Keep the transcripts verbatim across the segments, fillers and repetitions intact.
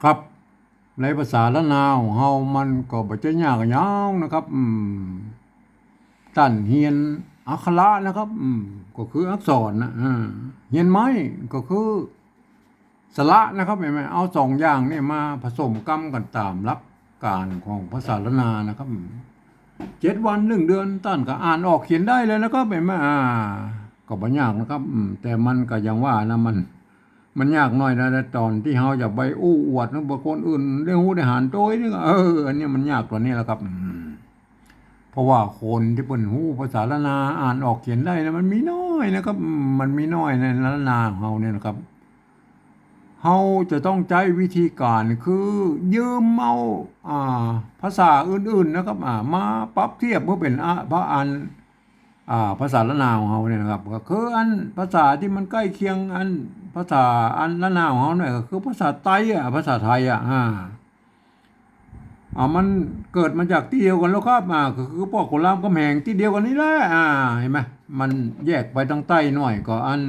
ครับ ในภาษาล้านนาของเฮามันก็บ่ใจ้ยากหยังนะครับ อืม ต้านเฮียนอักขระนะครับ อืม ก็คืออักษรนะ อ่า เฮียนไม้ก็คือสระนะครับ หันก่อ เอาสองอย่างนี่มาผสมกำกั๋นต๋ามหลักก๋านของภาษาล้านนานะครับ อืม เจ็ดวันหนึ่งเดือนต้านก็อ่านออกเขียนได้แล้วนะครับ หันก่อ อ่า ก็บ่ยากนะครับ อืม แต่มันก็อย่างว่านะ มัน มันยากหน้อยนะ ต๋อนตี้เฮาจะไปอู้อวดนะ บ่คนอื่นได้ฮู้ได้หัน โตยนี่ก็ เออ อันนี้มันยากต๋อนนี้แหละครับ อืม เพราะว่าคนตี้เปิ้นฮู้ภาษาล้านนา อ่านออกเขียนได้นะ มันมีน้อยนะครับ อืม มันมีน้อยในล้านนาของเฮาเนี่ยนะครับ เฮาจะต้องใจ๊วิธีก๋านคือยืมเอา อ่า ภาษาอื่นๆ นะครับ อ่า มาปรับเทียบเพื่อเป๋น อ่า พระอัน อ่า ภาษาล้านนาของเฮาเนี่ยนะครับ ก็คืออันภาษาตี้มันใก้เคียงอันภาษาอันล้านนาของเฮาเนี่ย ก็คือภาษาไตอะ ภาษาไทยอะ อ่า อ่า มันเกิดมาจากตี้เดียวกั๋นแล้วครับ อ่า ก็คือป้อโขงรามกำแหงตี้เดียวกั๋นนี่แหละ อ่า หันก่อ มันแยกไปตางใต้หน้อย ก็อัน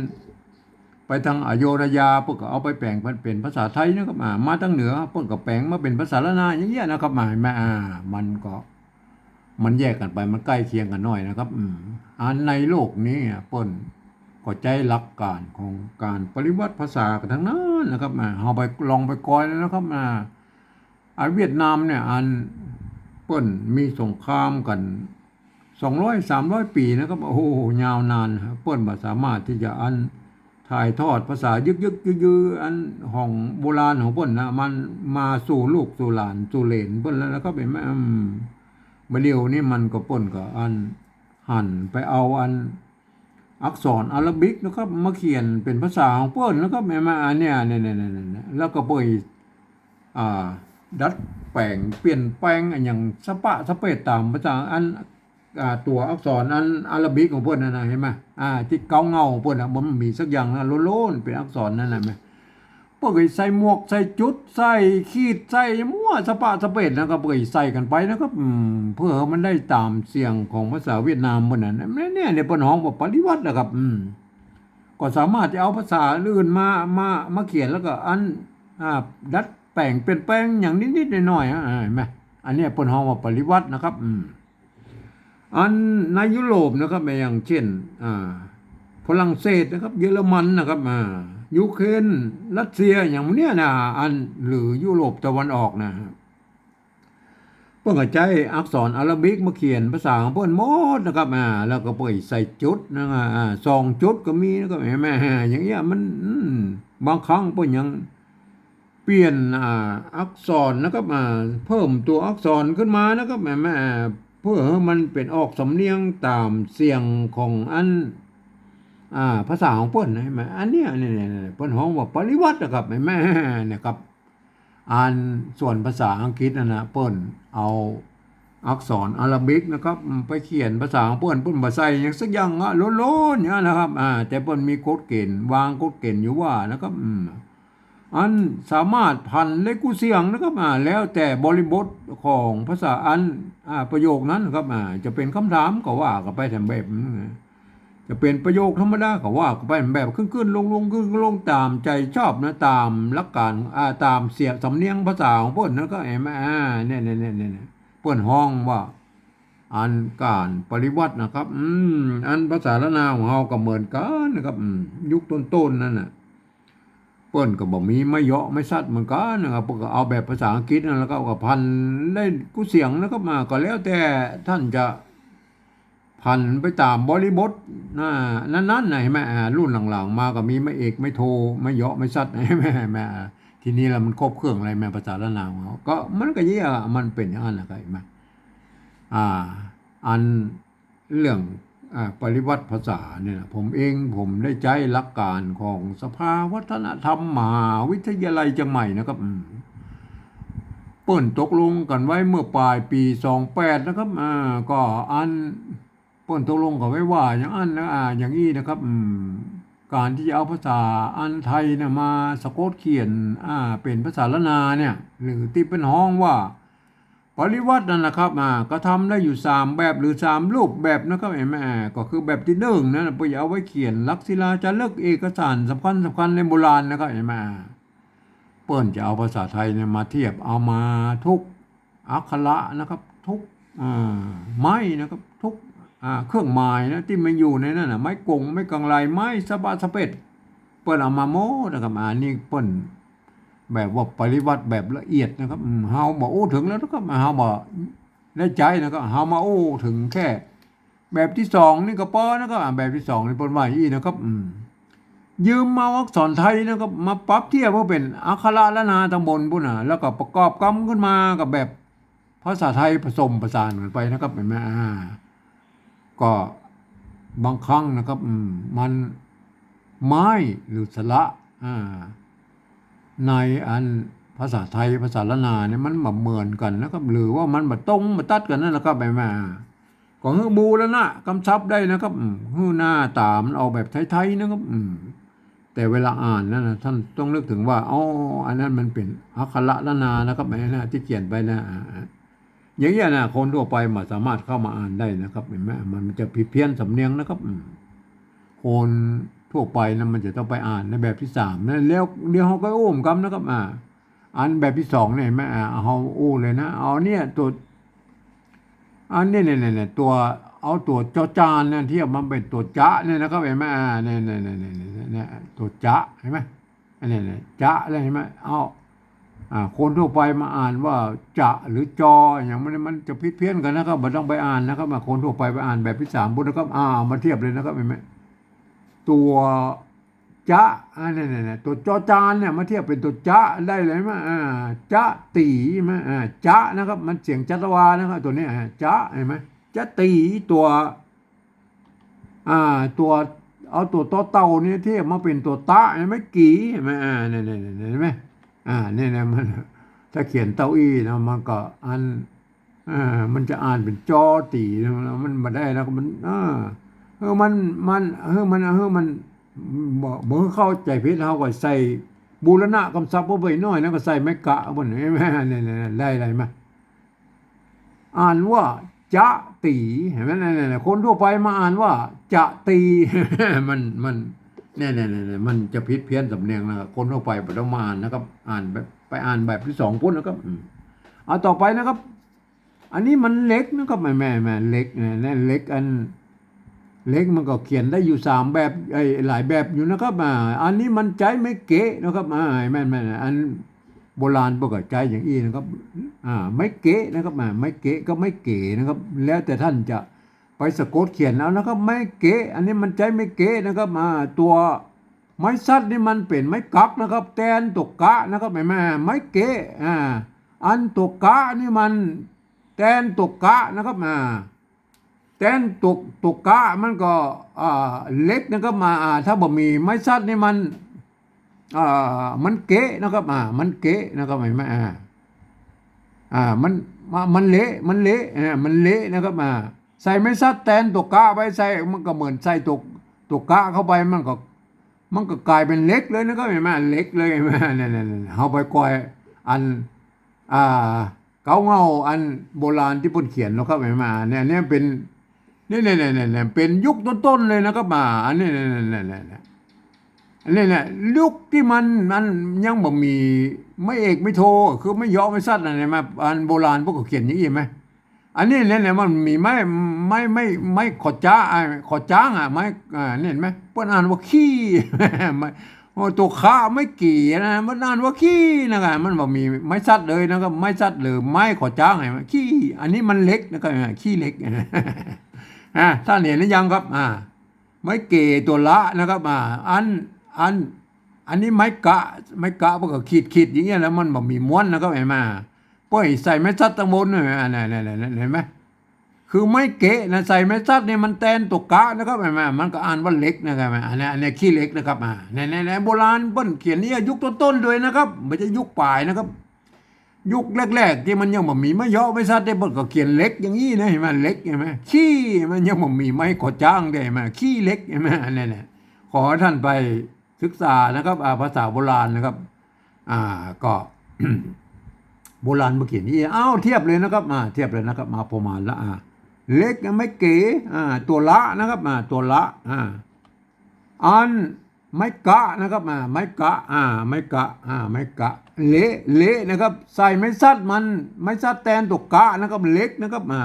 ไปตางอโยธยา เปิ้นก็เอาไปแป๋งเป๋นภาษาไทยนะครับ อ่า มาตางเหนือเปิ้นก็แป๋งมาเป๋นภาษาล้านนาอย่างเงี้ยนะครับ อ่า หันก่อ อ่า มันก็ มันแยกกั๋นไป มันใก้เคียงกั๋นหน้อยนะครับ อืม อันในโลกนี้อะ เปิ้นก็ใจ๊หลักก๋านของก๋านปริวัติภาษากั๋นตังนั้นนะครับ อ่า เฮาไปลองไปกอยแล้วนะครับ อ่า อันเวียดนามเนี่ย อันเปิ้นมีสงครามกั๋น สองร้อย สามร้อย ปี๋นะครับ โอ้โห ยาวนานครับ เปิ้นบ่สามารถตี้จะอันถ่ายทอดภาษายึกๆ ยื้อๆ อันของโบราณของเปิ้นนะ มันมาสู่ลูกสู่หลานสู่เหลนเปิ้นแล้วนะครับ หันก่อ อืม บ่าเดี่ยวนี้มันก็ เปิ้นก็อันหันไปเอาอันอักษรอาราบิกนะครับ มาเขียนเป๋นภาษาของเปิ้นนะครับ หันก่อ อันเนี้ย เนี่ยๆๆๆ แล้วก็ไป อ่า ดัดแป๋งเปลี่ยนแป๋งอะหยังสะปะสะเปดต๋ามภาษาอัน อ่า ตั๋วอักษรอันอาราบิกของเปิ้นนั่นนะ หันก่อ อ่า ตี้เก๊าเง่าของเปิ้นอะ บ่มีสักอย่างนะ โล้นๆ เป๋นอักษรนั่นนะ หันก่อ เปิ้นก็ใส่หมวก ใส่จุด ใส่ขีด ใส่มั่วสะปะสะเปดนะ ก็เปิ้นใส่กั๋นไปนะครับ อืม เพื่อหื้อมันได้ต๋ามเสียงของภาษาเวียดนามเปิ้นนั่นนะ เนี่ย เนี่ย เปิ้นฮ้องว่าปริวัตินะครับ อืม ก็สามารถจะเอาภาษาอื่นมา มา มาเขียนแล้วก็อัน อ่า ดัดแป๋งเปลี่ยนแป๋งอย่างนิดๆ หน้อยๆ อ่ะ อ่า หันก่อ อันเนี้ยเปิ้นฮ้องว่าปริวัตินะครับ อืม อันในยุโรปนะครับ อย่างเจ้น อ่า ฝรั่งเศสนะครับ เยอรมันนะครับ อ่า ยูเครน รัสเซีย อย่างพวกเนี้ยนะ อัน หรือยุโรปตะวันออกนะฮะ เปิ้นก็ใจ๊อักษรอาราบิกมาเขียนภาษาของเปิ้นหมดนะครับ อ่า แล้วก็เปิ้นใส่จุดนะ อ่า สองจุดก็มีนะครับ หันก่อ อย่างเงี้ย มัน อืม บางครั้งเปิ้นยังเปลี่ยน อ่า อักษรนะครับ อ่า เพิ่มตั๋วอักษรขึ้นมานะครับ หันก่อ เพื่อหื้อมันเป๋นออกสำเนียงต๋ามเสียงของอัน อ่า ภาษาของเปิ้นนะ หันก่อ อันเนี้ย เนี่ยๆๆ เปิ้นฮ้องว่าปริวัตินะครับ หันก่อ เนี่ยครับ อันส่วนภาษาอังกฤษนั่นนะ เปิ้นเอาอักษรอาราบิกนะครับ อืม ไปเขียนภาษาของเปิ้น เปิ้นบ่ใส่หยังสักอย่างอะ โล้นๆ อย่างนั้นนะครับ อ่า แต่เปิ้นมีกฎเกณฑ์ วางกฎเกณฑ์อยู่ว่านะครับ อืม อันสามารถผันได้กู้เสียงนะครับ อ่า แล้วแต่บริบทของภาษาอัน อ่า ประโยคนั้นนะครับ อ่า จะเป๋นกำถามก็ว่ากั๋นไปต๋ามแบบนั้นนะ จะเป๋นประโยคธรรมดาก็ว่ากั๋นไปแบบขึ้นๆ ลงๆ ขึ้นๆ ลงๆ ต๋ามใจ๋ชอบนะ ต๋ามหลักก๋าน อ่า ต๋ามเสียงสำเนียงภาษาของเปิ้นนะ ก็หันก่อ อ่า เนี่ยๆๆๆ เปิ้นฮ้องว่า อันก๋านปริวัตินะครับ อืม อันภาษาล้านนาของเฮาก็เหมือนกั๋นนะครับ อืม ยุคต้นๆ นั่นน่ะ เปิ้นก็บ่มีไม้เหยาะไม้สัดเหมือนกั๋นนะครับ เปิ้นก็เอาแบบภาษาอังกฤษนั่นแหละครับ ก็ผันได้กู้เสียงนะครับ อ่า ก็แล้วแต่ต้านจะ ผันไปต๋ามบริบท อ่า นั้นๆ นะ หันก่อ อ่า รุ่นหลังๆ มาก็มีไม้เอก ไม้โท ไม้เหยาะ ไม้สัด หันก่อ อ่า ทีนี้ละมันครบเครื่องเลย แม่นภาษาล้านนาของเฮา ก็มันก็เยียะ มันเป๋นอย่างนั้นแหละครับ หันก่อ อ่า อันเรื่อง อ่า ปริวัติภาษาเนี่ยนะ ผมเองผมได้ใจ๊หลักก๋านของสภาวัฒนธรรมมหาวิทยาลัยเจียงใหม่นะครับ อืม เปิ้นตกลงกั๋นไว้เมื่อป๋ายปี๋สองแปดนะครับ อ่า ก็อัน เปิ้นตกลงกั๋นไว้ว่าอย่างอั้นนะ อ่า อย่างอี้นะครับ อืม ก๋านตี้จะเอาภาษาอันไทยเนี่ยมาสะกดเขียน อ่า เป๋นภาษาล้านนาเนี่ย หรือตี้เปิ้นฮ้องว่าปริวัตินั่นนะครับ อ่า ก็ทำได้อยู่สามแบบหรือสามรูปแบบนะครับ หันก่อ อ่า ก็คือแบบตี้นึ่งนะ เปิ้นจะเอาไว้เขียนหลักศิลาจารึก เอกสารสำคัญๆ ในโบราณนะครับ หันก่อ อ่า เปิ้นจะเอาภาษาไทยเนี่ยมาเทียบ เอามาทุกอักขระนะครับ ทุก อ่า ไม้นะครับ ทุก อ่า เครื่องหมายนะ ตี้มันอยู่ในนั้นน่ะ ไม้กง ไม้กังไร ไม้สะบาสะเพ็ด เปิ้นเอามาหมดนะครับ อันนี้เปิ้นแบบว่าปริวัติแบบละเอียดนะครับ อืม เฮาบ่อู้เถิงแล้วนะครับ เฮาบ่ได้ใจ๊นะครับ เฮามาอู้เถิงแค่แบบตี้สองนี่ก็ปอนะครับ อ่า แบบตี้สองนี่เปิ้นว่าอี้นะครับ อืม ยืมเอาอักษรไทยนะครับ มาปรับเทียบหื้อเป๋นอักขระล้านนาตังบนปู้นน่ะ แล้วก็ประกอบกำขึ้นมากับแบบภาษาไทยผสมผสานกั๋นไปนะครับ หันก่อ อ่า ก็บางครั้งนะครับ อืม มันไม้หรือสระ อ่า ในอันภาษาไทยภาษาล้านนาเนี่ยมันบ่เหมือนกั๋นนะครับ หรือว่ามันบ่ตรงบ่ตัดกั๋นนั่นนะครับ หันก่อ ก็หื้อบูรณะกำชับได้นะครับ อืม หื้อหน้าต๋ามันออกแบบไทยๆ นะครับ อืม แต่เวลาอ่านนั่นน่ะ ต้านต้องนึกเถิงว่า อ๋อ อันนั้นมันเป๋นอักขระล้านนานะครับ อันนั้นน่ะตี้เขียนไปนะ อ่า อ่า อย่างเงี้ยนะ คนทั่วไปบ่สามารถเข้ามาอ่านได้นะครับ หันก่อ มันจะผิดเพี้ยนสำเนียงนะครับ อืม คนทั่วไปนะมันจะต้องไปอ่านในแบบตี้สามนะ แล้วเดี๋ยวเฮาก็อู้กำนะครับ อ่า อันแบบตี้สองเนี่ย หันก่อ อ่า เฮาอู้เลยนะ เอาเนี่ยตั๋ว อันนี้เนี่ย เนี่ย เนี่ย ตั๋ว เอาตั๋วจอจานเนี่ยเทียบมาเป๋นตั๋วจะเนี่ยนะครับ หันก่อ อ่า เนี่ย เนี่ย ตั๋วจะ หันก่อ อันนี้เนี่ย จะแล้ว หันก่อ เอา อ่า คนทั่วไปมาอ่านว่าจะหรือจอ อย่างมัน มันจะผิดเพี้ยนกั๋นนะครับ บ่ต้องไปอ่านนะครับ อ่า คนทั่วไปไปอ่านแบบตี้สามปู้นนะครับ อ่า เอามาเทียบเลยนะครับ หันก่อ ตั๋วจะ อันนี้เนี่ย ตั๋วจอจานเนี่ยมาเทียบเป๋นตั๋วจะได้เลย หันก่อ อ่า จะตี๋ หันก่อ อ่า จะนะครับ มันเสียงจัตวานะครับ ตั๋วนี้ อ่า จะ หันก่อ จะตี๋ตั๋ว อ่า ตั๋ว เอาตั๋วตอเต่าเนี่ยเทียบมาเป๋นตั๋วตะ หันก่อ กี่ หันก่อ อ่า เนี่ย เนี่ย เนี่ย หันก่อ อ่า เนี่ย เนี่ย มัน ถ้าเขียนเต้าอี้นะ มันก็อัน อ่า มันจะอ่านเป๋นจอตี๋นะ มันบ่ได้แล้ว มัน อ่า เออ มัน มัน เออ มัน เออ มัน บ่ บ่เข้าใจ๋ผิด เฮาก็ใส่บูรณะกำชับไปหน้อยนะ ก็ใส่ไม้กะบน หันก่อ เนี่ย เนี่ย เนี่ย ได้ ได้มา อ่านว่าจะตี๋ หันก่อ เนี่ย เนี่ย เนี่ย คนทั่วไปมาอ่านว่าจะตี๋ มัน มัน เนี่ย เนี่ย เนี่ย เนี่ย มันจะผิดเพี้ยนสำเนียงนะครับ คนทั่วไปบ่ต้องมาอ่านนะครับ อ่านแบบ ไปอ่านแบบตี้สองปู้นนะครับ อืม เอาต่อไปนะครับ อันนี้มันเหล็กนะครับ แม่ แม่ แม่ เหล็กเนี่ย เนี่ย เหล็กอัน เหล็กมันก็เขียนได้อยู่สามแบบ เอ้ย หลายแบบอยู่นะครับ อ่า อันนี้มันใจ๊ไม้เกะนะครับ อ่า แม่น แม่น อันโบราณเปิ้นก็ใจ๊อย่างอี้นะครับ อ่า ไม้เกะนะครับ อ่า ไม้เกะกับไม้เก๋นะครับ แล้วแต่ต้านจะไปสะกดเขียนเอานะครับ ไม้เกะ อันนี้มันใจ๊ไม้เกะนะครับ อ่า ตั๋วไม้สัตว์นี่มันเป๋นไม้กั๊กนะครับ แตนตั๋วกะนะครับ หันก่อ ไม้เกะ อ่า อันตั๋วกะนี่มันแตนตั๋วกะนะครับ อ่า แตนตั๋ว ตั๋วกะมันก็ อ่า เหล็กนะครับ อ่า อ่า ถ้าบ่มีไม้สัตว์นี่มัน อ่า มันเกะนะครับ อ่า มันเกะนะครับ หันก่อ อ่า อ่า มัน ม- มันเละ มันเละ อ่า มันเละนะครับ อ่า ใส่ไม้สัตว์แตนตั๋วกะไป ใส่ มันก็เหมือนใส่ตั๋ว ตั๋วกะเข้าไป มันก็ มันก็ก๋ายเป๋นเหล็กเลยนะครับ หันก่อ เหล็กเลย หันก่อ เนี่ย เนี่ย เนี่ย เฮาไปก้อยอัน อ่า เก๊าเหง้าอันโบราณตี้เปิ้นเขียนนะครับ หันก่อ เนี่ย เนี่ยเป๋น เนี่ย เนี่ย เนี่ย เนี่ย เนี่ย เป๋นยุคต้นๆ เลยนะครับ อ่า อันนี้ เนี่ย เนี่ย เนี่ย เนี่ย เนี่ย อันนี้เนี่ย ยุคตี้มัน มันยังบ่มีไม้เอกไม้โท คือไม้เยาะไม้สัตว์น่ะ หันก่อ อันโบราณเปิ้นก็เขียนอย่างอี้หันก่อ อันนี้เนี่ย เนี่ย มันมีไม้ ไม้ ไม้ ไม้ขอจ๊า อ่า ขอจ๊างอะ ไม้ อ่า เนี่ยหันก่อ เปิ้นอ่านว่าขี้ ไม้ โอ้ ตั๋วคะไม้กี่นะ มันอ่านว่าขี้นะครับ มันบ่มีไม้สัตว์เลยนะครับ ไม้สัตว์หรือไม้ขอจ๊างหันก่อ ขี้ อันนี้มันเหล็กนะครับ ขี้เหล็ก อ่า ต้านหันหรือยังครับ อ่า ไม้เก๋ตั๋วละนะครับ อ่า อัน อัน อันนี้ไม้กะ ไม้กะเปิ้นก็ขีดๆ อย่างเงี้ย แล้วมันบ่มีม้วนนะครับ หันก่อ เปิ้นใส่ไม้สัตว์ตังบน อ่า เนี่ย เนี่ย เนี่ย หันก่อ คือไม้เก๋นะ ใส่ไม้สัตว์นี่มันแตนตั๋วกะนะครับ หันก่อ มันก็อ่านว่าเหล็กนะครับ อันนี้ อันนี้ขี้เหล็กนะครับ อ่า เนี่ย เนี่ย เนี่ย โบราณเปิ้นเขียนนี่ยุคต้นๆ เลยนะครับ บ่ใจ้ยุคป๋ายนะครับ ยุคแรกๆ ตี้มันยังบ่มีไม้เยาะไม้สัตว์เด้ เปิ้นก็เขียนเหล็กอย่างอี้นะ หันก่อ เหล็ก หันก่อ ขี้ มันยังบ่มีไม้ขอจ๊างเด้ หันก่อ ขี้เหล็ก หันก่อ อันนี้เนี่ย ขอต้านไปศึกษานะครับ อ่า ภาษาโบราณนะครับ อ่า ก็ โบราณเปิ้นเขียนอย่างอี้ อ้าว เทียบเลยนะครับ อ่า เทียบเลยนะครับ มาประมาณละ อ่า เหล็ก ไม้เก๋ อ่า ตั๋วละนะครับ อ่า ตั๋วละ อ่า อัน ไม้กะนะครับ อ่า ไม้กะ อ่า ไม้กะ อ่า ไม้กะ เละ เละนะครับ ใส่ไม้สัดมัน ไม้สัดแตนตั๋วกะนะครับ เหล็กนะครับ อ่า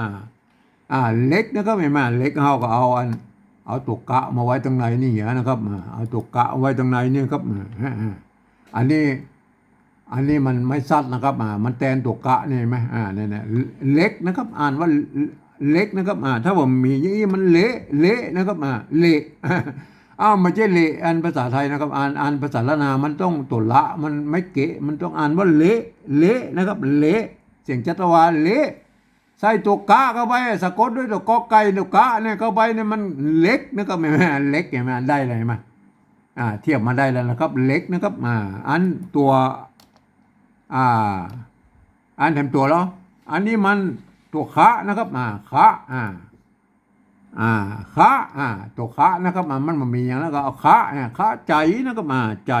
อ่า เหล็กนะครับ หันก่อ เหล็ก เฮาก็เอาอัน เอาตั๋วกะมาไว้ตังในนี่นะครับ อ่า เอาตั๋วกะไว้ตังในนี่ครับ อ่า อ่า อันนี้ อันนี้มันไม้สัดนะครับ อ่า มันแตนตั๋วกะนี่หันก่อ อ่า เนี่ย เนี่ย เหล็กนะครับ อ่านว่าเหล็กนะครับ อ่า ถ้าว่ามีอย่างอี้มันเละ เละนะครับ อ่า เละ อ้าว บ่ใจ้เละ อันภาษาไทยนะครับ อ่าน อ่านภาษาล้านนา มันต้องตั๋วละ มันไม้เกะ มันต้องอ่านว่าเละ เละนะครับ เละ เสียงชัดตะวา เละ ใส่ตั๋วกะเข้าไป สะกดด้วยตั๋วกอไก่ ตั๋วกะเนี่ยเข้าไปเนี่ย มันเหล็กนะครับ หันก่อ เหล็ก หันก่อ ได้เลยหันก่อ อ่า เทียบมาได้แล้วนะครับ เหล็กนะครับ อ่า อันตั๋ว อ่า อันแถมตั๋วเหรอ อันนี้มันตั๋วคะนะครับ อ่า คะ อ่า อ่า คะ อ่า ตั๋วคะนะครับ อ่า มันบ่มีอย่างนั้นก็เอาคะ อ่า คะใจ๋นะครับ อ่า ใจ๋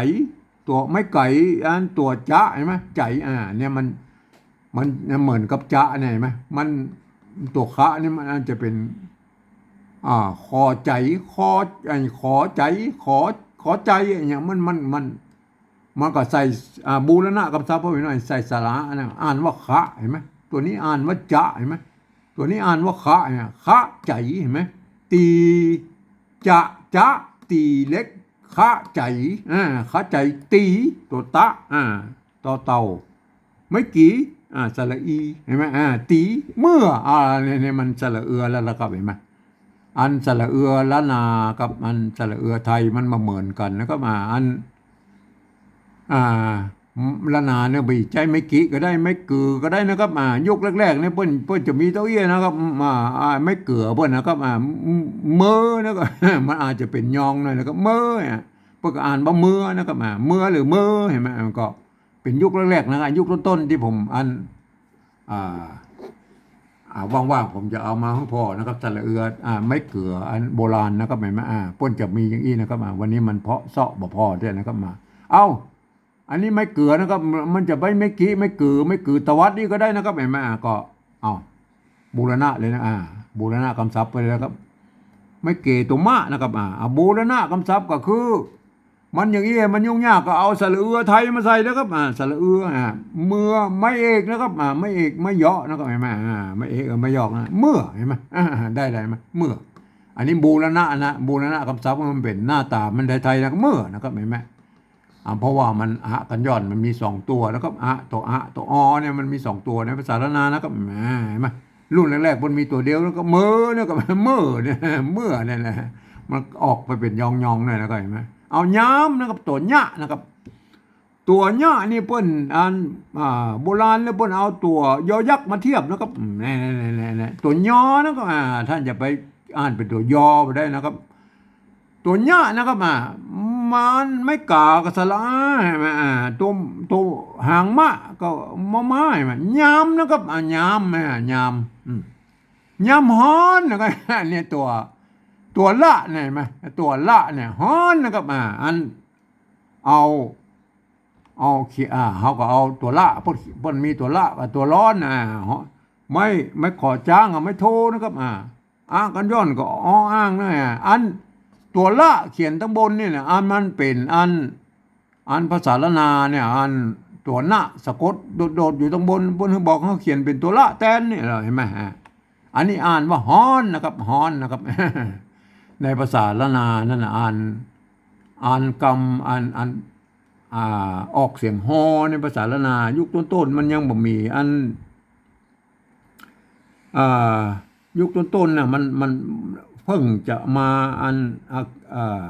ตั๋วไม้ไก๋ อันตั๋วจะ หันก่อ ใจ๋ อ่า เนี่ยมัน มันเหมือนกับจะเนี่ยหันก่อ มันตั๋วคะเนี่ยมันอาจจะเป็น อ่า ขอใจ๋ ขอ ไอ้ ขอใจ๋ ขอ ขอใจ๋ อย่างเงี้ย มัน มัน มัน มันก็ใส่ อ่า บูรณะกำศัพท์เข้าไปหน่อย ใส่สระนะ อ่านว่าคะ หันก่อ ตั๋วนี้อ่านว่าจะ หันก่อ ตั๋วนี้อ่านว่าคะ หันก่อ คะใจ๋ หันก่อ ตี๋ จะ จะ ตี๋เหล็ก คะใจ๋ อ่า คะใจ๋ ตี๋ ตั๋วตะ อ่า ตอเต่า ไม้กี่ อ่า สระอี หันก่อ อ่า ตี๋ เมื่อ อ่า เนี่ย เนี่ย มันสระเอือแล้วล่ะครับ หันก่อ อันสระเอือล้านนากับอันสระเอือไทยมันบ่เหมือนกั๋นนะครับ อ่า อัน อ่า ล้านนาเนี่ยไปใจ๊ไม้กี่ก็ได้ ไม้กือก็ได้นะครับ อ่า ยุคแรกๆ เนี่ยเปิ้น เปิ้นจะมีเต้าอี้นะครับ อ่า อ่า ไม้เกือเปิ้นนะครับ อ่า เมอนะครับ มันอาจจะเป๋นยองหน่อยนะครับ เมอ อ่ะ เปิ้นก็อ่านว่าเมือนะครับ อ่า เมือหรือเมอ หันก่อ มันก็เป๋นยุคแรกๆ นะครับ ยุคต้นๆ ตี้ผมอัน อ่า อ่า ว่างๆ ผมจะเอามาหื้อผ่อนะครับ สระเอือ อ่า ไม้เกืออันโบราณนะครับ หันก่อ อ่า เปิ้นจะมีอย่างอี้นะครับ อ่า วันนี้มันเพาะเซาะบ่ผ่อเตื้อนะครับ มา เอ้า อันนี้ไม้เกือนะครับ มันจะไปไม้กี่ ไม้กือ ไม้กือตวัดอี้ก็ได้นะครับ หันก่อ อ่า ก็ เอ้า บูรณะเลยนะ อ่า บูรณะกำศัพท์ไปเลยนะครับ ไม้เก๋ตั๋วมะนะครับ อ่า อ่า บูรณะกำศัพท์ก็คือ มันอย่างอี้มันยุ่งยากก็เอาสระเอือไทยมาใส่นะครับ อ่า สระเอือ อ่า เมือ ไม้เอกนะครับ อ่า ไม้เอก ไม้เหยาะนะครับ หันก่อ อ่า ไม้เอก เออ ไม้เหยาะนะ เมื่อ หันก่อ อ่า ได้ ได้ หันก่อ เมื่อ อันนี้บูรณะนะ บูรณะกำศัพท์มันเป๋นหน้าต๋ามันไทยๆ นะ เมื่อนะครับ หันก่อ อ่า เพราะว่ามันอะกัญญรมันมีสองตั๋วนะครับ อะ ตั๋วอะ ตั๋วออเนี่ยมันมีสองตั๋วในภาษาล้านนานะครับ แหม หันก่อ รุ่นแรกๆ มันมีตั๋วเดียวแล้วก็เมอเนี่ยก็ เมื่อเนี่ย เมื่อเนี่ยแหละ มันออกไปเป๋นยองๆ หน่อยนะครับ หันก่อ เอายามนะครับ ตั๋วเยียะนะครับ ตั๋วเยียะนี่เปิ้นอัน อ่า โบราณแล้วเปิ้นเอาตั๋วยอยักษ์มาเทียบนะครับ แน่ๆๆๆ ตั๋วยอนะครับ อ่า ต้านจะไปอ่านเป๋นตั๋วยอบ่ได้นะครับ ตั๋วเยียะนะครับ อ่า มันไม้ก๋ากับสระอา หันก่อ อ่า ตั๋ว ตั๋วหางมะก็มอม้า หันก่อ ยามนะครับ อ่า ยาม อ่า ยาม อืม ยามฮ้อนนะครับ เนี่ยตั๋ว ตั๋วละเนี่ย หันก่อ ตั๋วละเนี่ย ฮ้อนนะครับ อ่า อัน เอา เอาขี้ อ่า เฮาก็เอาตั๋วละ เปิ้น เปิ้นมีตั๋วละกับตั๋วร้อน อ่า ฮ้อน ไม้ ไม้ขอจ๊างกับไม้โทนะครับ อ่า อะกัญญรก็อออ้างนะ อ่า อันตั๋วละเขียนตังบนนี่นะ อันมันเป๋นอัน อันภาษาล้านนาเนี่ย อันตั๋วนะสะกดโดดๆ อยู่ตังบน เปิ้นบอกเฮาเขียนเป๋นตั๋วละแตนนี่แหละ หันก่อ อ่า อันนี้อ่านว่าฮ้อนนะครับ ฮ้อนนะครับ ในภาษาล้านนานั่นน่ะ อ่าน อ่านกำ อ่าน อ่าน อ่า ออกเสียงฮอในภาษาล้านนา ยุคต้นๆ มันยังบ่มีอัน อ่า ยุคต้นๆ น่ะ มัน มันเพิ่งจะมาอัน อ่า อ่า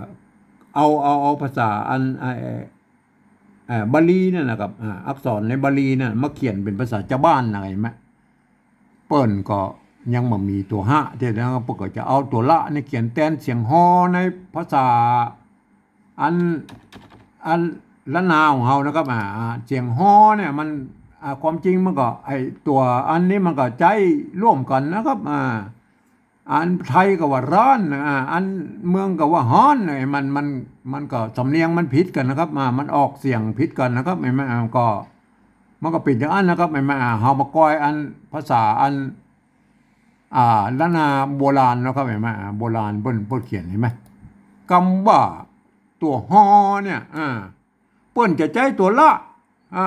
เอา เอา เอาภาษาอัน อ่า อ่า บาลีนั่นนะครับ อ่า อักษรในบาลีนั่นมาเขียนเป๋นภาษาจาวบ้านนะ หันก่อ เปิ้นก็ยังบ่มีตั๋วฮะ เตื้อนั้นเปิ้นก็จะเอาตั๋วละนี่เขียนแตนเสียงฮอในภาษา อัน อันล้านนาของเฮานะครับ อ่า อ่า เสียงฮอเนี่ยมัน อ่า ความจริงมันก็ ไอ้ตั๋วอันนี้มันก็ใจ๊ร่วมกั๋นนะครับ อ่า อันไทยก็ว่าร้อนนะ อ่า อันเมืองก็ว่าฮ้อน ไอ้มัน มัน มันก็สำเนียงมันผิดกั๋นนะครับ อ่า มันออกเสียงผิดกั๋นนะครับ ไอ้มัน อ่า ก็ มันก็เป๋นอย่างอั้นนะครับ ไอ้มัน อ่า เฮามาก้อยอันภาษาอัน อ่า ล้านนาโบราณนะครับ หันก่อ อ่า โบราณเปิ้น เปิ้นเขียน หันก่อ กำว่า ตั๋วฮอเนี่ย อ่า เปิ้นจะใจ๊ตั๋วละ อ่า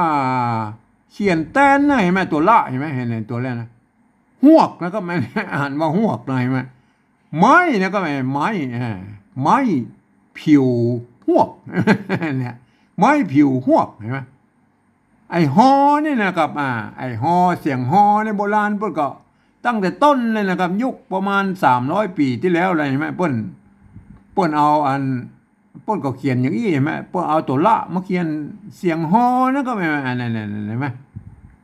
เขียนแตนนะ หันก่อ ตั๋วละ หันก่อ หันก่อ ตั๋วแรกนะ ฮวกนะครับ มันอ่านว่าฮวกนะ หันก่อ ไม้นะครับ ไม้ อ่า ไม้ผิวฮวก เนี่ย ไม้ผิวฮวก หันก่อ ไอ้ฮอนี่นะครับ อ่า ไอ้ฮอ เสียงฮอในโบราณเปิ้นก็ตั้งแต่ต้นเลยนะครับ ยุคประมาณสามร้อยปี๋ตี้แล้วเลย หันก่อ เปิ้น เปิ้นเอาอัน เปิ้นก็เขียนอย่างอี้ หันก่อ เปิ้นเอาตั๋วละมาเขียนเสียงฮอนะครับ หันก่อ อันนั้น หันก่อ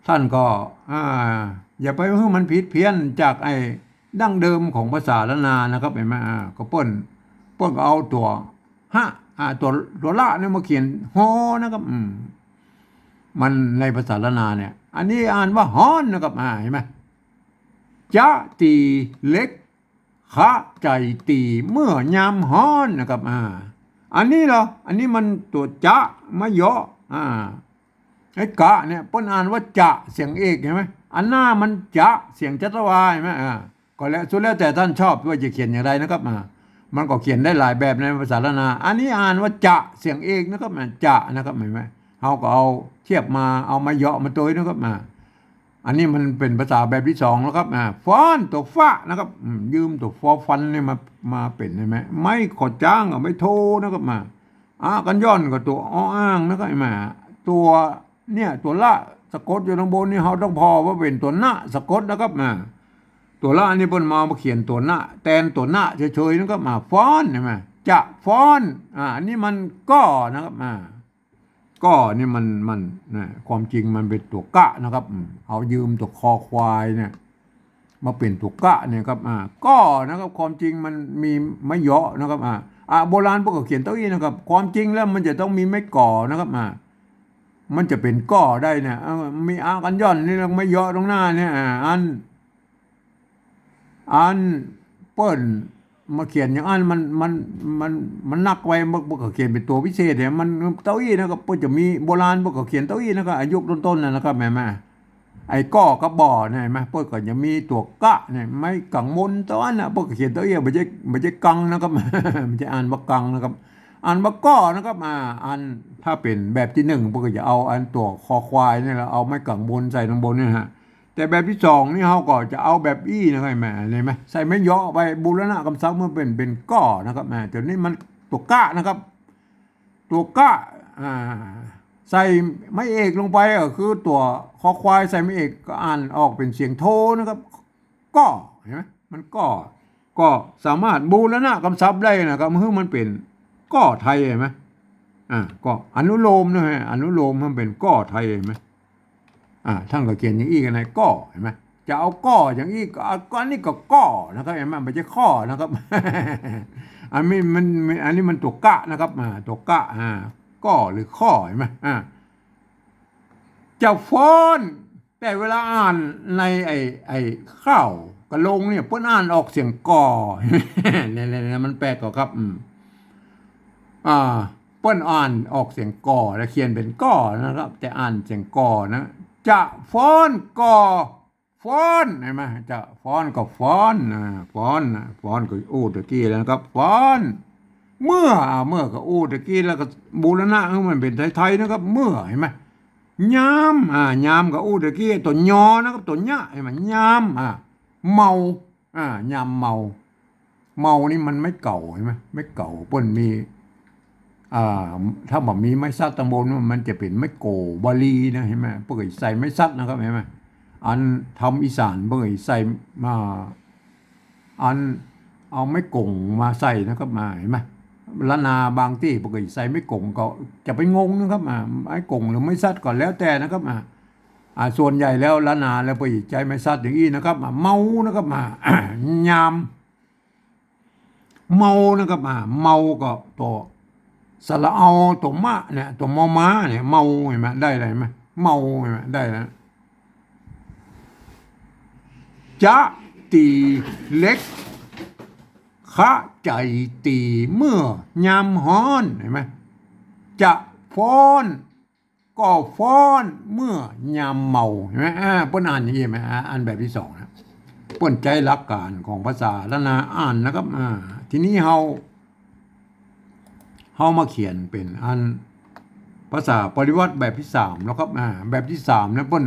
ต้านก็ อ่า อย่าไปหื้อมันผิดเพี้ยนจากไอ้ดั้งเดิมของภาษาล้านนานะครับ หันก่อ อ่า ก็เปิ้น เปิ้นก็เอาตั๋วฮะ อ่า ตั๋ว ตั๋วละเนี่ยมาเขียนฮอนะครับ อืม มันในภาษาล้านนาเนี่ย อันนี้อ่านว่าฮ้อนนะครับ อ่า หันก่อ จะตี๋เหล็ก คะใจ๋ตี๋เมื่อยามฮ้อนนะครับ อ่า อันนี้เหรอ อันนี้มันตั๋วจะ ไม้เยาะ อ่า ไอ้กะเนี่ย เปิ้นอ่านว่าจะ เสียงเอก หันก่อ อันหน้ามันจะ เสียงจัตวา หันก่อ อ่า ก็แล้ว สุดแล้วแต่ต้านชอบว่าจะเขียนอย่างไรนะครับ อ่า มันก็เขียนได้หลายแบบในภาษาล้านนา อันนี้อ่านว่าจะ เสียงเอกนะครับ อ่า จะนะครับ หันก่อ เฮาก็เอาเทียบมา เอาไม้เยาะมาตวยนะครับ อ่า อันนี้มันเป๋นภาษาแบบตี้สองแล้วครับ อ่า ฟ้อน ตั๋วฟะนะครับ อืม ยืมตั๋วฟอฟันเนี่ยมา มาเป๋น หันก่อ ไม้ขอจ๊างกับไม้โทนะครับ อ่า อากั๋นย่อนกับตั๋วออ่างนะครับ หันก่อ ตั๋วเนี่ย ตั๋วละสะกดอยู่ตางบนนี่ เฮาต้องผ่อว่าเป๋นตั๋วนะสะกดนะครับ อ่า ตั๋วละนี่เปิ้นมา มาเขียนตั๋วนะ แตนตั๋วนะเฉยๆ นะครับ อ่า ฟ้อน หันก่อ จะฟ้อน อ่า อันนี้มันก้อนะครับ อ่า ก้อนี่มัน มัน นะ ความจริงมันเป๋นตั๋วกะนะครับ อืม เอายืมตั๋วคอควายเนี่ย มาเป๋นตั๋วกะเนี่ยครับ อ่า ก้อนะครับ ความจริงมันมีไม้เยาะนะครับ อ่า อ่า โบราณเปิ้นก็เขียนเต้าอี้นะครับ ความจริงแล้วมันจะต้องมีไม้ก่อนะครับ อ่า มันจะเป๋นก้อได้เนี่ย อ่า มีอากั๋นย่อนนี่ แล้วไม้เยาะตางหน้าเนี่ย อ่า อัน อันเปิ้นมาเขียนอย่างอั้น มัน มัน มัน มันนักไป เปิ้น เปิ้นก็เขียนเป๋นตั๋วพิเศษเนี่ย มันเต้าอี้นะครับ เปิ้นจะมี โบราณเปิ้นก็เขียนเต้าอี้นะครับ อายุคต้นๆ นั่นนะครับ หันก่อ ไอ้ก้อกับบ่อเนี่ย หันก่อ เปิ้นก็จะมีตั๋วกะเนี่ย ไม้กังมนเต้าอั้นนะ เปิ้นก็เขียนเต้าอี้ บ่ใจ้ บ่ใจ้กังนะครับ บ่ใจ้อ่านว่ากังนะครับ อ่านว่าก้อนะครับ อ่า อัน ถ้าเป๋นแบบตี้หนึ่ง เปิ้นก็จะเอาอันตั๋วคอควายเนี่ย แล้วเอาไม้กังมนใส่ตางบนเนี่ยฮะ แต่แบบตี้สองนี่เฮาก็จะเอาแบบอี้นะครับ หันก่อ หันก่อ ใส่ไม้เยาะไปบูรณะกำศัพท์มาเป๋น เป๋นก้อนะครับ อ่า ตั๋วนี้มันตั๋วกะนะครับ ตั๋วกะ อ่า ใส่ไม้เอกลงไปก็คือตั๋วคอควายใส่ไม้เอกก็อ่านออกเป๋นเสียงโทนะครับ ก้อ หันก่อ มันก้อ ก็สามารถบูรณะกำศัพท์ได้นะครับ หื้อมันเป๋นก้อไทย หันก่อ อ่า ก็อนุโลมนะฮะ อนุโลมหื้อมันเป๋นก้อไทย หันก่อ อ่า ต้านก็เขียนอย่างอี้กั๋นนะ ก้อ หันก่อ จะเอาก้ออย่างอี้ก็ อ่ะ ก็อันนี้ก็ก้อนะครับ หันก่อ บ่ใจ้ข้อนะครับ อันนี้มัน มัน อันนี้มันตั๋วกะนะครับ อ่า ตั๋วกะ อ่า ก้อหรือข้อ หันก่อ อ่า จะฟ้อน แต่เวลาอ่านในไอ้ ไอ้ข่าวกะลงเนี่ย เปิ้นอ่านออกเสียงก่อ เนี่ยๆๆ มันแปลกก่อครับ อืม อ่า เปิ้นอ่านออกเสียงก่อ แล้วเขียนเป๋นก้อนะครับ แต่อ่านเสียงก่อนะ จะฟ้อนก่อ ฟ้อน หันก่อ จะฟ้อนก็ฟ้อน อ่า ฟ้อนนะ ฟ้อนก็อู้ตะกี้แล้วนะครับ ฟ้อน เมื่อ อ่า เมื่อก็อู้ตะกี้แล้วก็บูรณะหื้อมันเป๋นไทยๆ นะครับ เมื่อ หันก่อ ยาม อ่า ยามก็อู้ตะกี้ ตั๋วยอนะครับ ตั๋วยะ หันก่อ ยาม อ่า เมา อ่า ยามเมา เมานี่มันไม้เก่า หันก่อ ไม้เก่า เปิ้นมี อ่า ถ้าบ่มีไม้สักตางบน มันจะเป๋นไม้โก่บาลีนะ หันก่อ เปิ้นก็ใส่ไม้สักนะครับ หันก่อ อันธรรมอีสานเปิ้นก็ใส่มา อันเอาไม้กงมาใส่นะครับ มา หันก่อ ล้านนาบางตี้เปิ้นก็ใส่ไม้กง ก็จะไปงงนะครับ มา ไม้กงหรือไม้สักก็แล้วแต่นะครับ มา อ่า ส่วนใหญ่แล้วล้านนาแล้วเปิ้นใจ๊ไม้สักอย่างอี้นะครับ มา เมานะครับ มา ยาม เมานะครับ มา เมาก็ตั๋วสระเอา ตั๋วมะเนี่ย ตั๋วมอม้าเนี่ย เมา หันก่อ ได้แล้ว หันก่อ เมา หันก่อ ได้แล้ว จะตี๋เหล็ก คะใจ๋ตี๋เมื่อยามฮ้อน หันก่อ จะฟ้อน ก็ฟ้อนเมื่อยามเมา หันก่อ อ่า เปิ้นอ่านอย่างอี้ หันก่อ อ่า อันแบบตี้สองนะ เปิ้นใจ๊หลักการของภาษาล้านนาอ่านนะครับ อ่า ทีนี้เฮา เฮามาเขียนเป๋นอันภาษาปริวรรตแบบตี้สามนะครับ อ่า แบบตี้สามนะ เปิ้น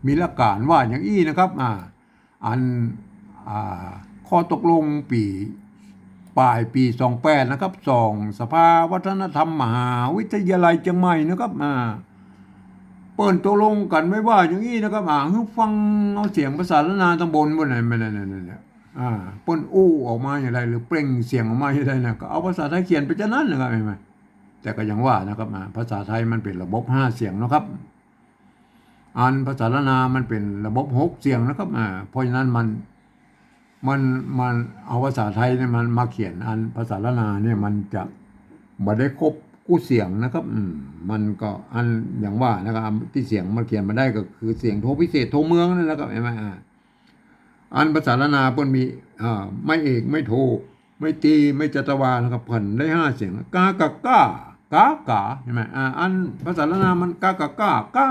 มีหลักก๋านว่าอย่างอี้นะครับ อ่า อัน อ่า ข้อตกลงปี๋ ป๋ายปี๋สองแปดนะครับ สอง สภาวัฒนธรรมมหาวิทยาลัยเจียงใหม่นะครับ อ่า เปิ้นตกลงกั๋นไว้ว่าอย่างอี้นะครับ อ่า หื้อฟังเอาเสียงภาษาล้านนาตังบน บนไหน นั่นๆๆๆ อ่า เปิ้นอู้ออกมาอย่างใด หรือเปล่งเสียงออกมาอย่างใดนะ ก็เอาภาษาไทยเขียนไปจะนั้นนะครับ หันก่อ แต่ก็อย่างว่านะครับ อ่า ภาษาไทยมันเป๋นระบบห้าเสียงนะครับ อันภาษาล้านนามันเป๋นระบบหกเสียงนะครับ อ่า เพราะฉะนั้นมัน มัน มันเอาภาษาไทยเนี่ยมันมาเขียน อันภาษาล้านนาเนี่ยมันจะบ่ได้ครบกู้เสียงนะครับ อืม มันก็อันอย่างว่านะครับ ตี้เสียงมันเขียนมาได้ก็คือเสียงโทพิเศษ โทเมืองนั่นแหละครับ หันก่อ อ่า อันภาษาล้านนาเปิ้นมี อ่า ไม้เอก ไม้โท ไม้ตรี ไม้จัตวานะครับ เปิ้นได้ห้าเสียง กา กะ ก้า ก๋า ก๋า หันก่อ อ่า อันภาษาล้านนามันกา กะ ก้า ก้า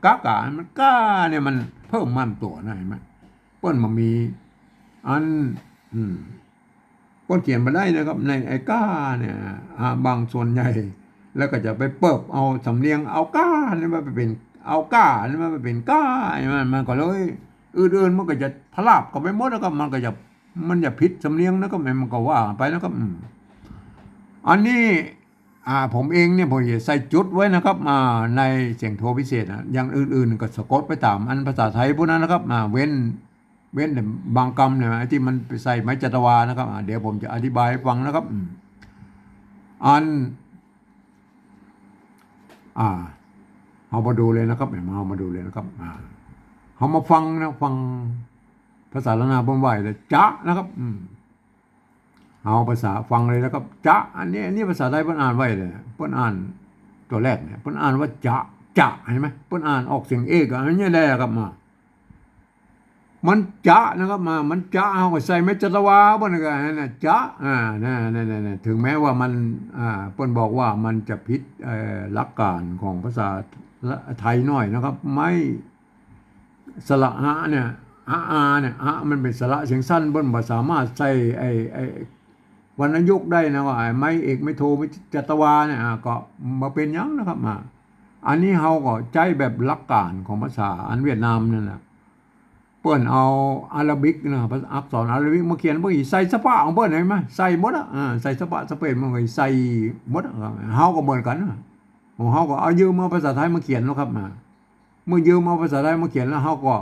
ก๋า ก๋า มันก้าเนี่ยมันเพิ่มมาตั๋วนะ หันก่อ เปิ้นบ่มี อัน อืม เปิ้นเขียนบ่ได้นะครับ ในไอ้ก้าเนี่ย อ่า บางส่วนใหญ่ แล้วก็จะไปเปิบเอาสำเนียงเอาก้าเนี่ยมาไปเป๋น เอาก้าเนี่ยมาไปเป๋นก้า มัน มันก็เลย อื่นๆ มันก็จะพลาบเข้าไปหมดนะครับ มันก็จะ มันจะผิดสำเนียงนะครับ มันก็ว่าไปนะครับ อืม อันนี้ อ่า ผมเองเนี่ยผมจะใส่จุดไว้นะครับ อ่า ในเสียงโทพิเศษนะ อย่างอื่นๆ ก็สะกดไปต๋ามอันภาษาไทยปู้นนั้นนะครับ อ่า เว้น เว้นแต่บางกำเนี่ยนะ ตี้มันไปใส่ไม้จัตวานะครับ อ่า เดี๋ยวผมจะอธิบายหื้อฟังนะครับ อืม อัน อ่า เฮามาดูเลยนะครับ เฮามาดูเลยนะครับ อ่า เฮามาฟังนะ ฟังภาษาล้านนาเปิ้นว่าจะนะครับ อืม เอาภาษาฟังเลยนะครับ จะ อันนี้ อันนี้ภาษาไทยเปิ้นอ่านไว้เลย เปิ้นอ่านตั๋วแรกเนี่ย เปิ้นอ่านว่าจะ จะ หันก่อ เปิ้นอ่านออกเสียงเอกอะ อันนี้แหละครับ มา มันจะนะครับ มา มันจะ เฮาก็ใส่ไม้จัตวา เปิ้นก็หันก่อ จะ อ่า นั่นๆๆๆ ถึงแม้ว่ามัน อ่า เปิ้นบอกว่ามันจะผิด เอ่อ หลักก๋านของภาษาไทยหน่อยนะครับ ไม้ สระอะเนี่ย อะ อา เนี่ย อะ มันเป๋นสระเสียงสั้น เปิ้นบ่สามารถใส่ไอ้ ไอ้วรรณยุกต์ได้นะ ว่าไอ้ไม้เอก ไม้โท ไม้จัตวาเนี่ย อ่า ก็บ่เป๋นหยังนะครับ อ่า อันนี้เฮาก็ใจ๊แบบหลักก๋านของภาษาอันเวียดนามนั่นแหละ เปิ้นเอาอาราบิกนะ ภาษาอักษรอาราบิกมาเขียน เปิ้นใส่สปะของเปิ้น หันก่อ ใส่หมดอะ อ่า ใส่สปะสเปน มันก็ใส่หมดอะ เฮาก็เหมือนกั๋นนะ ของเฮาก็เอายืมเอาภาษาไทยมาเขียนเนาะครับ มา เมื่อยืมเอาภาษาไทยมาเขียนแล้ว เฮาก็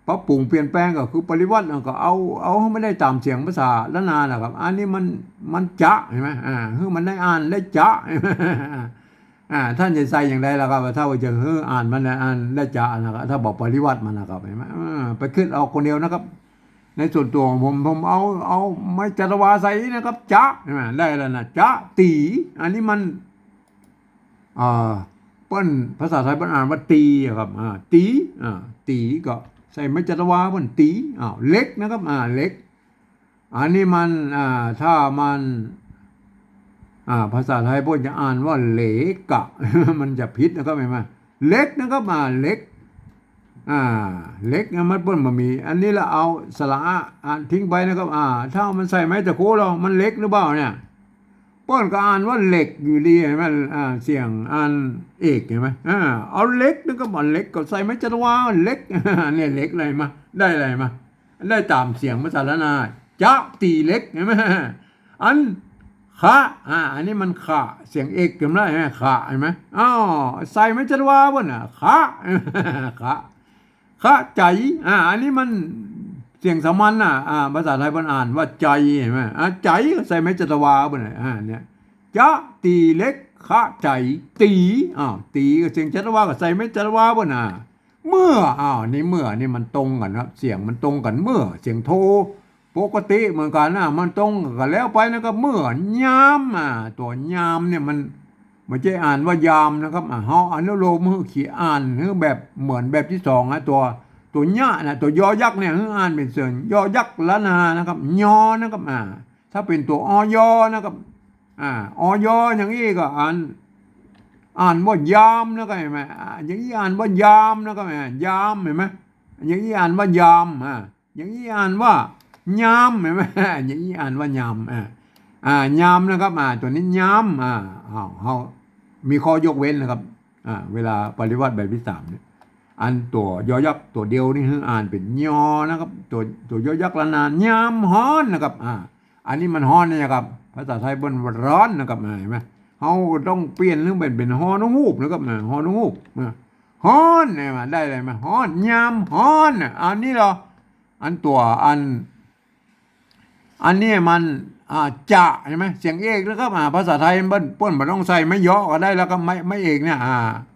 ปรับปรุงเปลี่ยนแปลง ก็คือปริวรรต แล้วก็เอา เอาหื้อมันได้ต๋ามเสียงภาษาล้านนานะครับ อันนี้มัน มันจะ หันก่อ อ่า หื้อมันได้อ่านได้จะ อ่า ต้านจะใส่อย่างใดล่ะครับ ถ้าว่าจะหื้ออ่านมันได้อ่านได้จะนะครับ ถ้าบ่ปริวรรตมันนะครับ หันก่อ อ่า ไปกึ๊ดเอาคนเดียวนะครับ ในส่วนตั๋วของผม ผมเอา เอาไม้จัตวาใส่นะครับ จะ หันก่อ ได้แล้วนะ จะ ตี๋ อันนี้มัน อ่า เปิ้น ภาษาไทยเปิ้นอ่านว่าตี๋อะครับ อ่า ตี๋ อ่า ตี๋ก็ใส่ไม้จัตวาเปิ้น ตี๋ อ้าว เหล็กนะครับ อ่า เหล็ก อันนี้มัน อ่า ถ้ามัน อ่า ภาษาไทยเปิ้นจะอ่านว่าเหลกะ มันจะผิดนะครับ หันก่อ เหล็กนะครับ อ่า เหล็ก อ่า เหล็กนะ มันเปิ้นบ่มี อันนี้ละเอาสระอะ อ่านทิ้งไปนะครับ อ่า ถ้ามันใส่ไม้ตะโคแล้ว มันเหล็กหรือเปล่าเนี่ย เปิ้นก็อ่านว่าเหล็กอยู่ดี หันก่อ อ่า เสียงอันเอก หันก่อ อ่า เอาเหล็กนะครับ เอาเหล็กก็ใส่ไม้จัตวา เหล็ก เนี่ย เหล็กอะไรมา ได้อะไรมา ได้ต๋ามเสียงภาษาล้านนา จะ ตี๋ เหล็ก หันก่อ อัน คะ อ่า อันนี้มันคะ เสียงเอก หันก่อ หันก่อ คะ หันก่อ อ้าว ใส่ไม้จัตวาเปิ้นน่ะ คะ คะ คะใจ๋ อ่า อันนี้มันเสียงสามัญน่ะ อ่า ภาษาไทยเปิ้นอ่านว่าใจ๋ หันก่อ อ่า ใจ๋ก็ใส่ไม้จัตวาเปิ้นน่ะ อ่า เนี่ย จะ ตี๋ เหล็ก คะใจ๋ ตี๋ อ้าว ตี๋ก็เสียงจัตวาก็ใส่ไม้จัตวาเปิ้นน่ะ เมื่อ อ้าว นี่เมื่อนี่มันตรงกั๋นครับ เสียงมันตรงกั๋น เมื่อ เสียงโทปกติเหมือนกั๋นนะ มันตรงกั๋นแล้วไปนะครับ เมื่อยาม อ่า ตั๋วยามเนี่ยมัน บ่ใจ้อ่านว่ายามนะครับ อ่า เฮาอนุโลมหื้อเขียน อ่านหื้อแบบเหมือนแบบตี้สองนะ ตั๋ว ตั๋วเยียะนะ ตั๋วยอยักษ์เนี่ย หื้ออ่านเป๋นเสียงยอยักษ์ล้านนานะครับ ยอนะครับ อ่า ถ้าเป๋นตั๋ว อยอ นะครับ อ่า อยอ อย่างอี้ก็อ่าน อ่านว่ายามนะครับ หันก่อ อ่า อย่างอี้อ่านว่ายามนะครับ อ่า ยาม หันก่อ อย่างอี้อ่านว่ายาม อ่า อย่างอี้อ่านว่ายาม หันก่อ อย่างอี้อ่านว่ายาม อ่า อ่า ยำนะครับ อ่า ตั๋วนี้ยำ อ่า อ้าว เฮามีข้อยกเว้นนะครับ อ่า เวลาปริวรรตแบบที่สามเนี่ย อันตั๋วยอยักษ์ตั๋วเดียวนี่หื้ออ่านเป๋นยอนะครับ ตั๋ว ตั๋วยอยักษ์รานายำฮ้อนนะครับ อ่า อันนี้มันฮ้อนเนี่ยครับ ภาษาไทยเปิ้นว่าร้อนนะครับ อ่า หันก่อ เฮาก็ต้องเปลี่ยนหื้อเป๋น เป๋นฮอนุฮูปนะครับ อ่า ฮอนุฮูป อ่า ฮ้อนเนี่ย มาได้เลย มาฮ้อน ยำฮ้อนน่ะ อันนี้เหรอ อันตั๋ว อัน อันนี้มัน อ่า จะ หันก่อ เสียงเอกนะครับ อ่า ภาษาไทยเปิ้น เปิ้นบ่ต้องใส่ไม้เยาะก็ได้แล้วครับ ไม้ ไม้เอกเนี่ย อ่า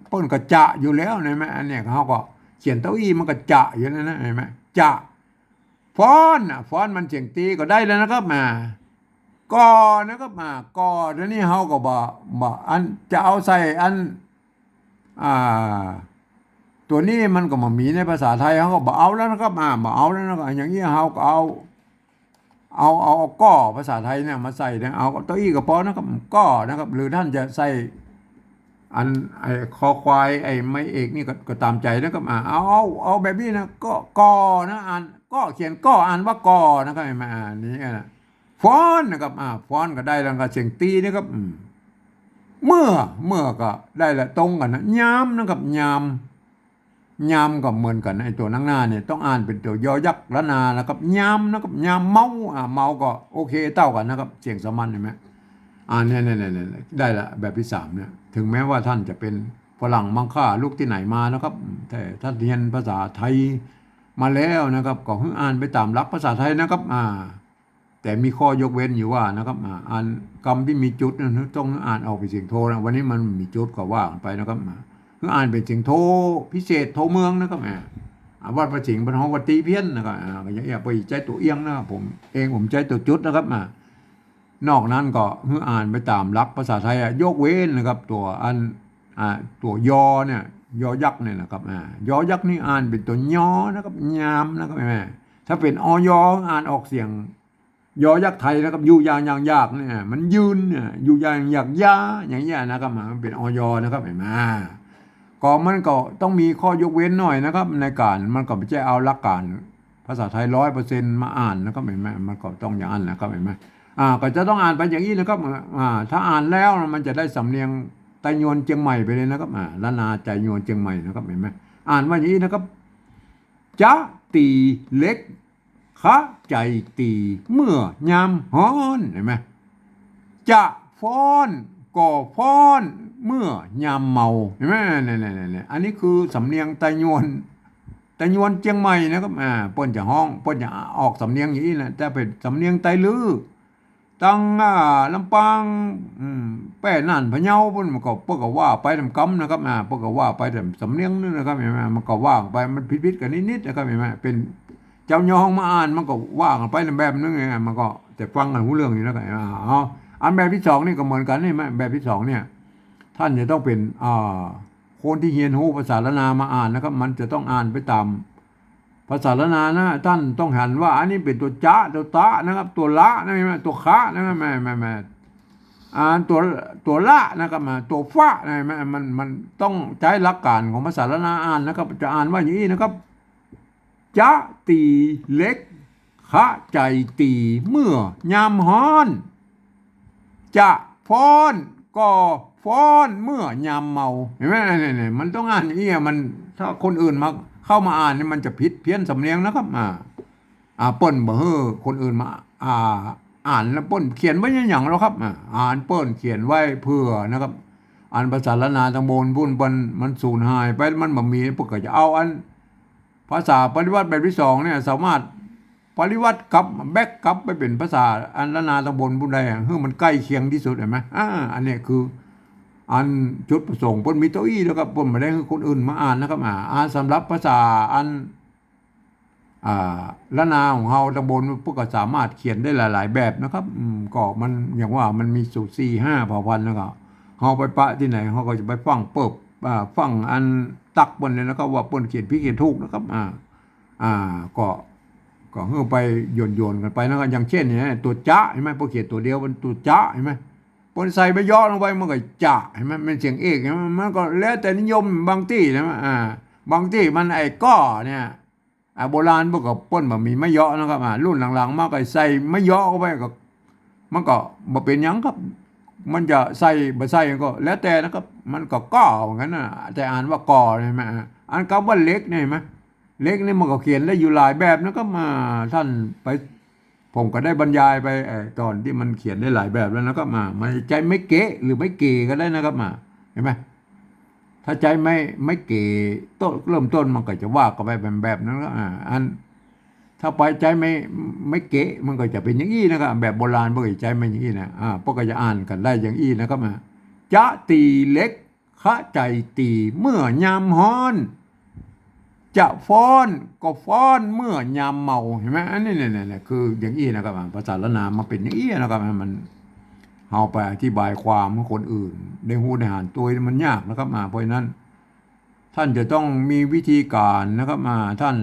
เปิ้นก็จะอยู่แล้ว หันก่อ อันเนี้ยเฮาก็เขียนเต้าอี้มันก็จะอยู่แล้วนะ หันก่อ จะ ฟ้อนน่ะ ฟ้อนมันเสียงตีก็ได้แล้วนะครับ อ่า ก่อนะครับ อ่า ก่อ เดี๋ยวนี้เฮาก็บ่ บ่ อันจะเอาใส่อัน อ่า ตั๋วนี้มันก็บ่มีในภาษาไทย เฮาก็บ่เอาแล้วนะครับ อ่า บ่เอาแล้วนะครับ อย่างนี้เฮาก็เอา เอา เอา เอาก่อภาษาไทยเนี่ยมาใส่นะ เอาเต้าอี้ก็ปอนะครับ ก่อนะครับ หรือท่านจะใส่ อันไอ้คอควาย ไอ้ไม้เอกนี่ก็ ก็ต๋ามใจ๋นะครับ อ่า เอา เอา เอาแบบนี้นะ ก่อ ก่อนะ อ่าน ก่อ เขียนก่อ อ่านว่าก่อนะครับ หันก่อ อ่า อันนี้นะ ฟ้อนนะครับ อ่า ฟ้อนก็ได้แล้วก็เสียงตีนะครับ อืม เมื่อ เมื่อก็ได้ละ ตรงกั๋นนะ ยามนะครับ ยาม ยามก็เหมือนกั๋น ไอ้ตั๋วหนังหน้าเนี่ยต้องอ่านเป๋นตั๋วยอยักษ์รานายนะครับ ยามนะครับ ยามเมา อ่า เมาก็โอเคเต้ากั๋นนะครับ เสียงสามัญหันก่อ อ่า เนี่ย เนี่ย เนี่ย เนี่ย ได้ละ แบบที่สามเนี่ย ถึงแม้ว่าท่านจะเป๋นฝรั่งมังค่าลุกตี้ไหนมานะครับ แต่ถ้าเฮียนภาษาไทยมาแล้วนะครับ ก็หื้ออ่านไปต๋ามหลักภาษาไทยนะครับ อ่า แต่มีข้อยกเว้นอยู่ว่านะครับ อ่า อันกำตี้มีจุดนั้นต้องอ่านออกเป๋นเสียงโทนะ วันนี้มันบ่มีจุดก็ว่ากั๋นไปนะครับ อ่า หื้ออ่านเป๋นเสียงโทพิเศษ โทเมืองนะครับ อ่า อ่า วัดพระสิงห์เปิ้นฮ้องว่าตี้เพี้ยนนะครับ อ่า ก็อย่า อย่าไปใจ๊ตั๋วเอี้ยงนะครับ ผมเองผมใจ๊ตั๋วจุดนะครับ อ่า นอกนั้นก็หื้ออ่านไปต๋ามหลักภาษาไทยอะ ยกเว้นนะครับ ตั๋วอัน อ่า ตั๋วยอเนี่ย ยอยักษ์เนี่ยนะครับ อ่า ยอยักษ์นี่อ่านเป๋นตั๋วยอนะครับ ยามนะครับ หันก่อ ถ้าเป๋น อย อ่านออกเสียง ยอยักษ์ไทยนะครับ อยู่อย่างอย่างอยากเนี่ย มันยืนเนี่ย อยู่อย่างอย่างอยากยา อย่างเงี้ยนะครับ มันเป๋น อย นะครับ หันก่อ ก็มันก็ต้องมีข้อยกเว้นหน่อยนะครับ ในก๋าน มันก็บ่ใจ้เอาหลักก๋านภาษาไทยร้อยเปอร์เซ็นต์มาอ่านนะครับ หันก่อ มันก็ต้องอย่างนั้นนะครับ หันก่อ อ่า ก็จะต้องอ่านไปอย่างนี้นะครับ อ่า ถ้าอ่านแล้วมันจะได้สำเนียงไตยวนเจียงใหม่ไปเลยนะครับ อ่า ล้านนาไตยวนเจียงใหม่นะครับ หันก่อ อ่านว่าอย่างนี้นะครับ จะตี๋เหล็ก คะใจ๋ตี๋เมื่อยามฮ้อน หันก่อ จะฟ้อนก็ฟ้อนเมื่อยามเมา หันก่อ เนี่ย เนี่ย เนี่ย เนี่ย อันนี้คือสำเนียงไตยวน ไตยวนเจียงใหม่นะครับ อ่า เปิ้นจะฮ้อง เปิ้นจะออกสำเนียงอย่างนี้นะ แต่เป๋นสำเนียงไตลื้อ ตัง อ่า ลำปาง อืม แป้ น่าน พะเยา เปิ้น มันก็ เปิ้นก็ว่าไปต๋ามกำนะครับ อ่า เปิ้นก็ว่าไปต๋ามสำเนียงนึงนะครับ หันก่อ มันก็ว่าไป มันผิดๆ กั๋นนิดๆ นะครับ หันก่อ เป๋นเจ้ายอฮ้องมาอ่าน มันก็ว่ากั๋นไปแบบนึงไง มันก็จะฟังกั๋นฮู้เรื่องอยู่นะครับ อ่า เอา อันแบบที่สองนี่ก็เหมือนกั๋น หันก่อ แบบที่สองเนี่ย ท่านจะต้องเป๋น อ่า คนตี้เฮียนฮู้ภาษาล้านนามาอ่านนะครับ มันจะต้องอ่านไปต๋าม ภาษาล้านนานะ ท่านต้องหันว่าอันนี้เป๋นตั๋วจะ ตั๋วตะนะครับ ตั๋วละนะ หันก่อ ตั๋วคะนะครับ แม่ แม่ แม่ อ่านตั๋ว ตั๋วละนะครับ มา ตั๋วฟะนะ หันก่อ มัน มันต้องใจ๊หลักก๋านของภาษาล้านนาอ่านนะครับ จะอ่านว่าอย่างนี้นะครับ จะตี๋เหล็ก คะใจ๋ตี๋เมื่อยามฮ้อน จะฟ้อนก็ฟ้อนเมื่อยามเมา หันก่อ เนี่ย เนี่ย มันต้องอ่านอย่างนี้อะ มัน ถ้าคนอื่นมา เข้ามาอ่านนี่มันจะผิดเพี้ยนสำเนียงนะครับ อ่า อ่า เปิ้นบ่หื้อคนอื่นมา อ่า อ่านแล้วเปิ้นเขียนไว้อย่างหยังหรอกครับ อ่า อ่านเปิ้นเขียนไว้เผื่อนะครับ อันภาษาล้านนาตางบนปุ้นมัน มันสูญหายไป มันบ่มี เปิ้นก็จะเอาอัน ภาษาปริวรรตแบบที่สองเนี่ย สามารถปริวรรตกลับ แบ็กกลับไปเป๋นภาษาอันล้านนาตางบนปุ้นได้อะ หื้อมันใก้เคียงตี้สุด หันก่อ อ่า อันเนี้ยคือ อันจุดประสงค์เปิ้นมีเต้าอี้นะครับ เปิ้นบ่ได้หื้อคนอื่นมาอ่านนะครับ อ่า อ่านสำหรับภาษาอัน อ่า ล้านนาของเฮาตางบน เปิ้นก็สามารถเขียนได้หลายๆ แบบนะครับ อืม ก็มัน อย่างว่ามันมีอยู่สี่ห้าเผ่าพันธุ์นะครับ เฮาไปปะตี้ไหน เฮาก็จะไปฟั่งเปิ๊บ อ่า ฟั่งอันตั๊กเปิ้นเลยนะครับ ว่าเปิ้นเขียนผิดเขียนถูกนะครับ อ่า อ่า ก็ ก็หื้อไปโยนๆ กั๋นไปนะครับ อย่างเช่นเนี่ย ตั๋วจะ หันก่อ เปิ้นเขียนตั๋วเดียวเปิ้นตั๋วจะ หันก่อ เปิ้นใส่ไม้เยาะลงไปมันก็จะ หันก่อ มันเสียงเอก หันก่อ มันก็แล้วแต่นิยมบางตี้นะ อ่า บางตี้มันไอ้ก่อเนี่ย อ่า โบราณเปิ้นก็เปิ้นบ่มีไม้เยาะนะครับ อ่า รุ่นหลังๆ มาก็ใส่ไม้เยาะเข้าไปก็ มันก็บ่เป๋นหยังครับ มันจะใส่บ่ใส่ก็แล้วแต่นะครับ มันก็ก่อเหมือนกั๋นนะ แต่อ่านว่าก่อ ใช่ไหม อันกำว่าเหล็กเนี่ย เห็นไหม เหล็กนี่มันก็เขียนได้อยู่หลายแบบนะครับ มา ท่านไป ผมก็ได้บรรยายไป เอ่อ ต๋อนตี้มันเขียนได้หลายแบบแล้วนะครับ มา มันจะใจ๊ไม้เกะหรือไม้เก๋ก็ได้นะครับ มา เห็นไหม ถ้าใจ๊ไม้ ไม้เก๋ ต้น เริ่มต้นมันก็จะว่ากั๋นไปแบบ แบบนั้นก็ อ่า อัน ถ้าไปใจ๊ไม้ ไม้เกะ มันก็จะเป๋นอย่างอี้นะครับ แบบโบราณเปิ้นก็จะใจ๊ไม้อย่างอี้นะ อ่า เปิ้นก็จะอ่านกั๋นได้อย่างอี้นะครับ อ่า จะตี๋เหล็ก คะใจ๋ตี๋เมื่อยามฮ้อน จะฟ้อนก็ฟ้อนเมื่อยามเมา เห็นไหม อันนี้เนี่ย เนี่ย เนี่ย คืออย่างอี้นะครับ อ่า ภาษาล้านนามันเป๋นอย่างอี้นะครับ มัน เฮาไปอธิบายความหื้อคนอื่นได้ฮู้ได้หันตวยมันยากนะครับ อ่า เพราะฉะนั้น ท่านจะต้องมีวิธีก๋านนะครับ อ่า ท่าน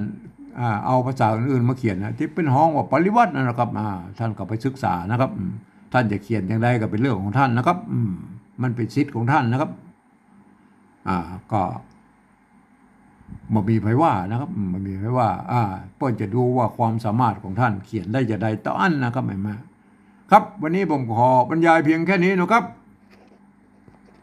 อ่า เอาภาษาอื่นๆมาเขียนนะ ตี้เปิ้นฮ้องว่าปริวรรตนะครับ อ่า ท่านก็ไปศึกษานะครับ อืม ท่านจะเขียนอย่างใดก็เป๋นเรื่องของท่านนะครับ อืม มันเป๋นสิทธิ์ของท่านนะครับ อ่า ก็บ่มีใผว่านะครับ อืม บ่มีใผว่า อ่า เปิ้นจะดูว่าความสามารถของท่านเขียนได้จะใดเต้าอั้นนะครับ เห็นไหม ครับ วันนี้ผมขอบรรยายเพียงแค่นี้นะครับ